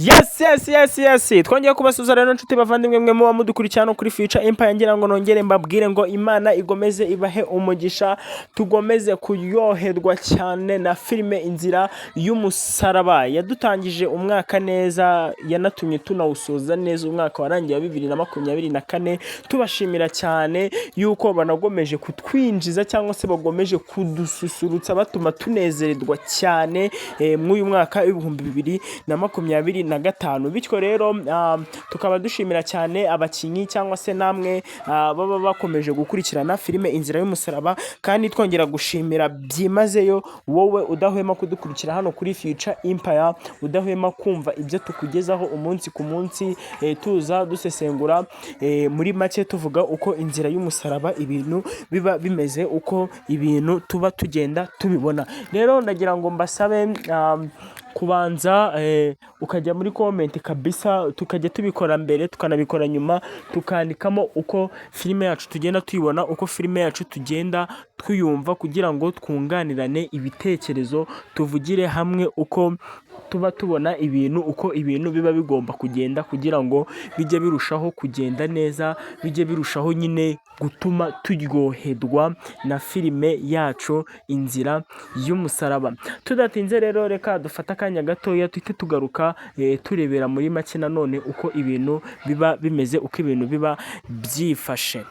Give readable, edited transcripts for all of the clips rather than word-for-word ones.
Yes, twongeye kubasuhuza rero, nshuti bavandimwe mwe muba mudukurikirana no kuri Future Empire. Ngira ngo nongere mbabwire ngo Imana igomeze ibahe umugisha, tugomeze kuryoherwa cyane na filime Inzira y'Umusaraba yadutangije umwaka neza, yanatumye tunawusoza neza umwaka warangiye wa 2024. Tubashimira cyane yuko banagomeje kutwinjiza cyangwa se bagomeje kudususurutsa, batuma tunezererwa cyane mw'uyu mwaka w'2025. Bityo rero tukaba dushimira cyane abakinnyi cyangwa se namwe baba bakomeje gukurikirana filime Inzira y'Umusaraba, kandi twongera gushimira byimazeyo wowe udahwema kudukurikira hano kuri Future Empire, udahwema kumva ibyo tukugezaho umunsi ku munsi, tuza dusesengura, muri make tuvuga uko Inzira y'Umusaraba ibintu biba bimeze, uko ibintu tuba tugenda tubibona. Rero ndagira ngo mbasabe kubanza ukajya muri comment kabisa, tukajya tubikora mbere tukanabikora nyuma, tukandikamo uko filime yacu tugenda tuyibona, uko filime yacu tugenda tuyumva, kugira ngo twunganirane ibitekerezo, tuvugire hamwe uko tuba tubona ibintu, uko ibintu biba bigomba kugenda kugira ngo bijye birushaho kugenda neza, bijye birushaho nyine gutuma turyoherwa na filime yacu Inzira y'Umusaraba. Tudatinze rero, reka dufate akanya gatoya tuhite tugaruka, turebera muri make nanone uko ibintu biba bimeze, uko ibintu biba byifashe.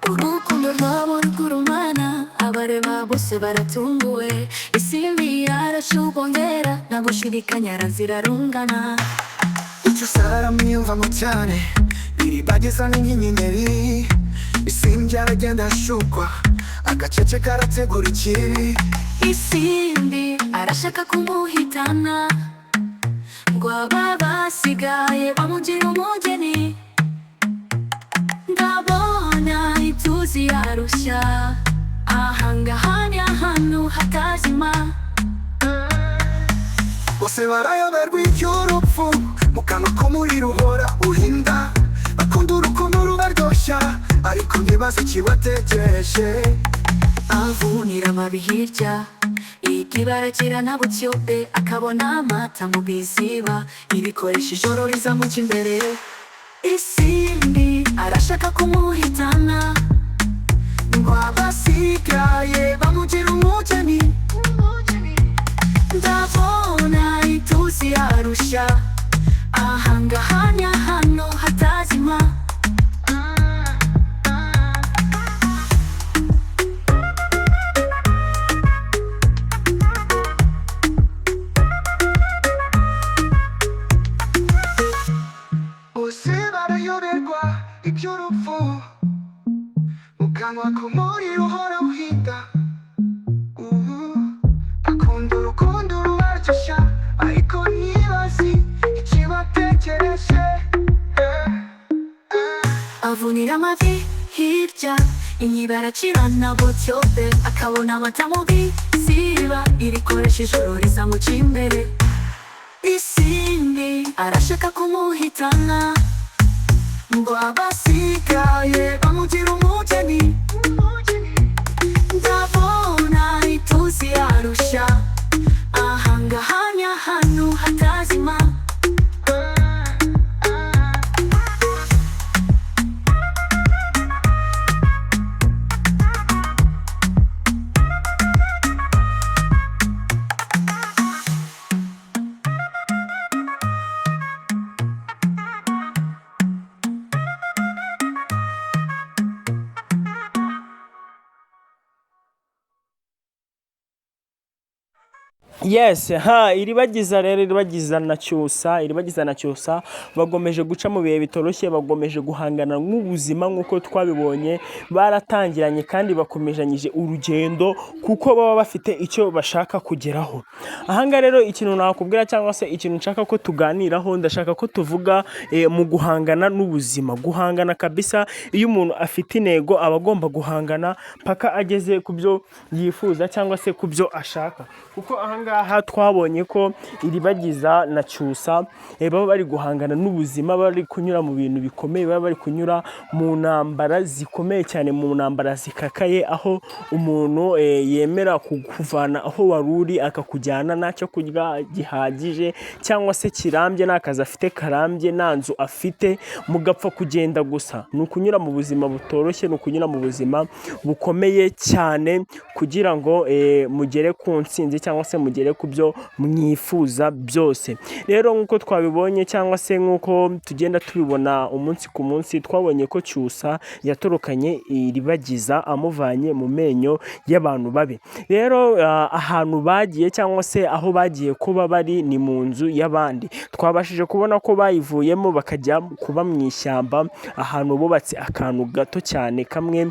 Urukundo rwabo rw'urumana, abareba bose baratunguwe. Isimbi yarashubongera, nta gushidikanya zirarungana. Icyo saramwiyumvamo cyane, Iribagiza ni nk'inyenyeri. Isimbi aragenda ashukwa, agacece karategura ikibi. Isimbi arashaka kumuhitana, ngo aba basigaye bamugira umugeni. Ndabona ituzi yarushya, ahangaha ni ahantu hatazima. Bose barayoberwa iby'urupfu, mu kanwa k'umuriro uhora uhinda. Bakunda urukundo rubaryoshya, ariko ntibazi ikibategereje. Avunira amabi hirya, ikibarakira na butyobe, akabona amata mu biziba, ibikoresha ijoro rizamuca imbere. Isimbi arashaka kumuhitana, ngo abasigaye bamugira umugeni. Ndabona ituzi yarushya, ahangaha ni ahantu hatazima. Bose barayoberwa iby'urupfu, mu kanwa k'umuriro uhora uhinda. Ubu akunda urukundo rubaryoshya, ariko ntibazi ikibategereje. Avunira amavi hirya, inyibaracirana butyobe, akabona amata mu biziba, irikoresha ijoro rizamuca imbere. Isimbi arashaka kumuhitana, ngo abasigaye bamugira umugeni. Ndabona ituzi yarushya, ahangaha ni ahantu hatazima. Yes, ha Iribagiza rero, Iribagiza na Cyusa, Iribagiza na Cyusa bagomeje guca mu bihe bitoroshye, bagomeje guhangana n'ubuzima nk'uko twabibonye. Baratangiranye kandi bakomezanyije urugendo kuko baba bafite icyo bashaka kugeraho. Ahangaha rero ikintu nakubwira cyangwa se ikintu nshaka ko tuganiraho, ndashaka ko tuvuga mu guhangana n'ubuzima, guhangana kabisa. Iyo umuntu afite intego aba agomba guhangana paka ageze ku byo yifuza cyangwa se ku byo ashaka, kuko ahangaha Ahangaha twabonye ko Iribagiza na Cyusa baba bari guhangana n'ubuzima, bari kunyura mu bintu bikomeye, baba bari kunyura mu ntambara zikomeye cyane, mu ntambara zikakaye, aho umuntu yemera kukuvana aho wari uri akakujyana ntacyo kurya gihagije cyangwa se kirambye, nta kazi afite karambye, nta nzu afite, mugapfa kugenda gusa. Ni ukunyura mu buzima butoroshye, ni ukunyura mu buzima bukomeye cyane kugira ngo mugere ku ntsinzi cyangwa se mugere ku byo mwifuza byose. Rero nk'uko twabibonye cyangwa se nk'uko tugenda tubibona umunsi ku munsi, twabonye ko Cyusa yatorokanye Iribagiza amuvanye mu menyo y'abantu babi. Rero ahantu bagiye cyangwa se aho bagiye kuba bari ni mu nzu y'abandi. Twabashije kubona ko bayivuyemo bakajya kuba mu ishyamba, ahantu bubatse akantu gato cyane kamwe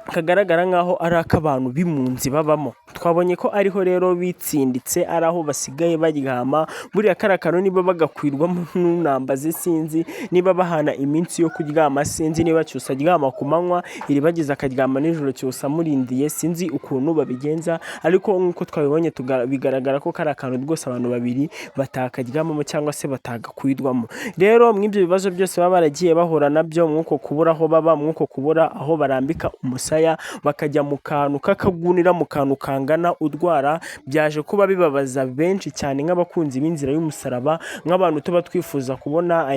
kagaragara nk'aho ari ak'abantu b'impunzi babamo. Twabonye ko ariho rero bitsinditse, ari aho basigaye baryama. Buriya kariya kantu niba bagakwirwamo ntunambaze, sinzi niba bahana iminsi yo kuryama, sinzi niba Cyusa aryama ku manywa, Iribagiza akaryama nijoro Cyusa amurindiye, sinzi ukuntu babigenza, ariko nk'uko twabibonye bigaragara ko kariya kantu rwose abantu babiri batakaryamamo cyangwa se batagakwirwamo. Rero mw'ibyo bibazo byose baba baragiye bahura nabyo, mw'uko kubura aho baba, mw'uko kubura aho barambika umusaya, bakajya mu kantu k'akagunira, mu kantu kangana urwara, byaje kuba bibabaza benshi cyane nk'abakunzi b'Inzira y'Umusaraba, nk'abantu tuba twifuza kubona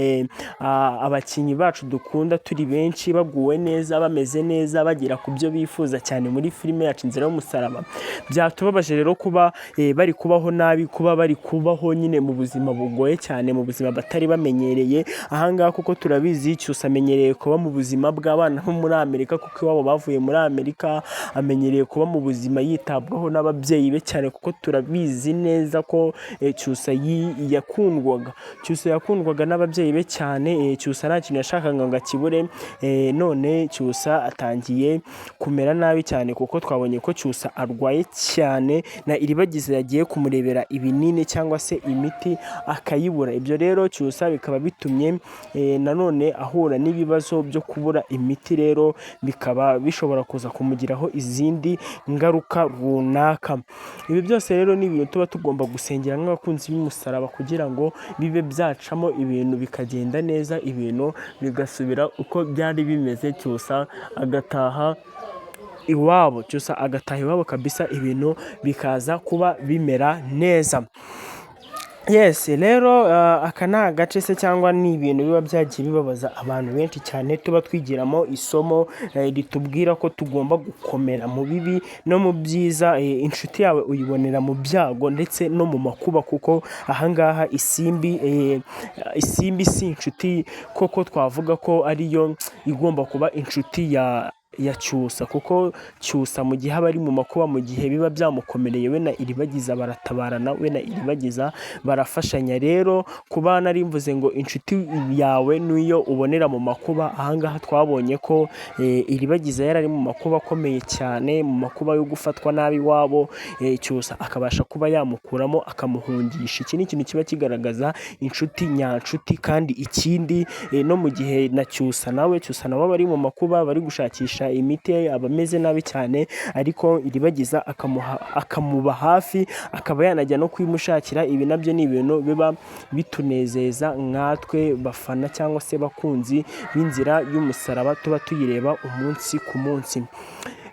abakinnyi bacu dukunda turi benshi baguwe neza, bameze neza, bagera ku byo bifuza cyane muri filime yacu Inzira y'Umusaraba. Byatubabaje rero kuba bari kubaho nabi, kuba bari kubaho nyine mu buzima bugoye cyane, mu buzima batari bamenyereye ahangaha, kuko turabizi Cyusa amenyereye kuba mu buzima bw'abana bo muri Amerika, kuko iwabo bavuye muri Amerika, amenyereye kuba mu buzima yitabwaho n'ababyeyi be cyane, kuko turabizi neza ko Cyusa yakundwaga. Cyusa yakundwaga n'ababyeyi be cyane. Cyusa nta kintu yashakaga ngo akibure. None Cyusa atangiye kumera nabi cyane, kuko twabonye ko Cyusa arwaye cyane, na Iribagiza yagiye kumurebera ibinini cyangwa se imiti akayibura. Ibyo rero Cyusa bikaba bitumye nanone ahura n'ibibazo byo kubura imiti, rero bikaba bishobora kuza kumugiraho izindi ngaruka runaka. Ibi byose rero ni ibintu tuba tugomba gusengera nk'abakunzi b'umusaraba kugira ngo bibe byacamo, ibintu bikagenda neza, ibintu bigasubira uko byari bimeze, Cyusa agataha iwabo, Cyusa agataha iwabo kabisa, ibintu bikaza kuba bimera neza. Yes, rero aka ni agace se cyangwa ni ibintu biba byagiye bibabaza abantu benshi cyane, tuba twigiramo isomo ritubwira ko tugomba gukomera mu bibi no mu byiza. Inshuti yawe uyibonera mu byago ndetse no mu makuba, kuko ahangaha Isimbi si inshuti koko twavuga ko ariyo igomba kuba inshuti ya Cyusa, kuko Cyusa mu gihe aba ari mu makuba, mu gihe biba byamukomereye, we na Iribagiza baratabarana, we na Iribagiza barafashanya. Rero kuba nari mvuze ngo inshuti yawe niyo ubonera mu makuba, ahangaha twabonye ko Iribagiza yari ari mu makuba akomeye cyane, mu makuba yo gufatwa nabi iwabo, Cyusa akabasha kuba yamukuramo akamuhungisha. Iki ni ikintu kiba kigaragaza inshuti nyanshuti. Kandi ikindi, no mu gihe na Cyusa nawe aba ari mu makuba, bari gushakisha imiti, aba ameze nabi cyane, ariko Iribagiza akamuba hafi, akaba yanajya no kuyimushakira. Ibi nabyo ni ibintu biba bitunezeza nkatwe bafana cyangwa se bakunzi b'Inzira y'Umusaraba tuba tuyireba umunsi ku munsi.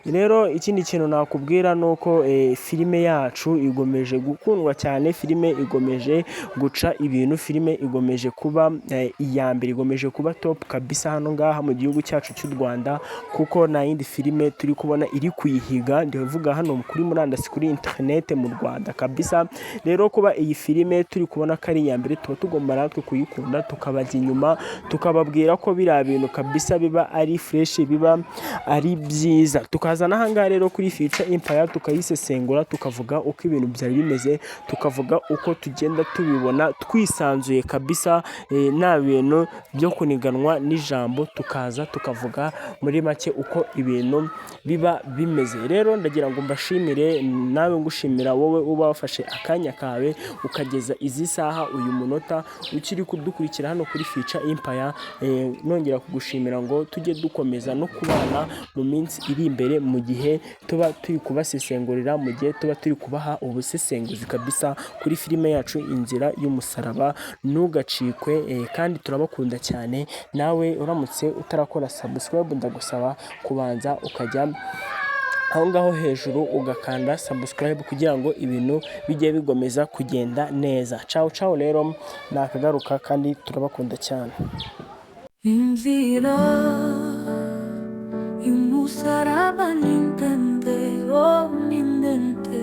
Rero ikindi kintu nakubwira ni uko filime yacu igomeje gukundwa cyane, filime igomeje guca ibintu, filime igomeje kuba iya mbere, igomeje kuba top kabisa hano ngaha mu gihugu cyacu cy'u Rwanda, kuko nta yindi filime turi kubona iri kuyihiga, ndavuga hano kuri murandasi, kuri interinete mu Rwanda kabisa. Rero kuba iyi filime turi kubona ko ari iya mbere, tuba tugomba natwe kuyikunda, tukabajya inyuma, tukababwira ko biriya bintu kabisa biba ari fresh, biba ari byiza. Tukaza n'ahangaha rero kuri Future Empire tukayisesengura, tukavuga uko ibintu byari bimeze, tukavuga uko tugenda tubibona twisanzuye kabisa, nta bintu byo kuniganwa n'ijambo, tukaza tukavuga muri make uko ibintu biba bimeze. Rero ndagira ngo mbashimire, nawe ngushimira wowe uba wafashe akanya kawe ukageza izi saha, uyu munota, ukiri kudukurikira hano kuri Future Empire, nongera kugushimira ngo tujye dukomeza no kubana mu minsi iri imbere. filime mu gihe tuba turi kubasesengurira, mu gihe tuba turi kubaha ubusesenguzi kabisa kuri filime yacu Inzira y'Umusaraba. Ntugacikwe kandi turabakunda cyane. Nawe uramutse utarakora subscribe, ndagusaba kubanza ukajya aho ngaho hejuru ugakanda subscribe kugira ngo ibintu bijye bigomeza kugenda neza. Ciao ciao rero, nakagaruka kandi turabakunda cyane. Inzira y'umusaraba ni ndende, oh ni ndende,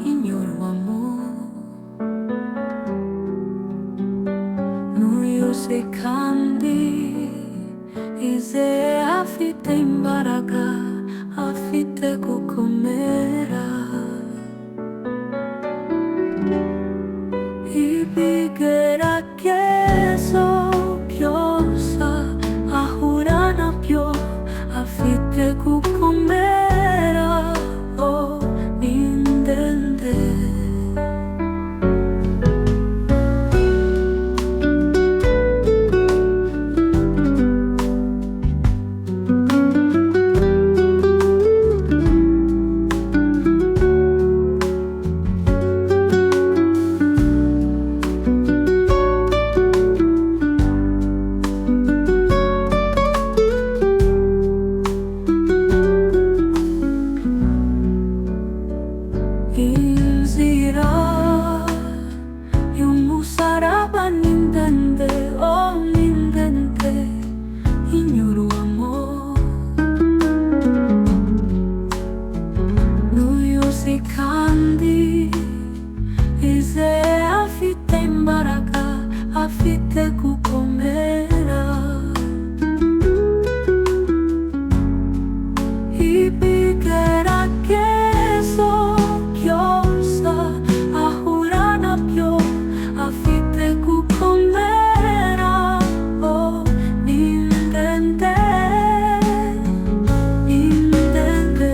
inyurwamo n'uyuzi kandi izeye, afite imbaraga, afite gukomera. Ibigeragezo byose ahura nabyo, afite gukomera, oh ni ndende. Inzira y'umusaraba ni ndende, oh ni ndende, inyurwamo n'uyuzi kandi izeye, afite imbaraga, afite gukomera. Ibigeragezo byose ahura nabyo, afite gukomera, oh ni ndende, ni ndende.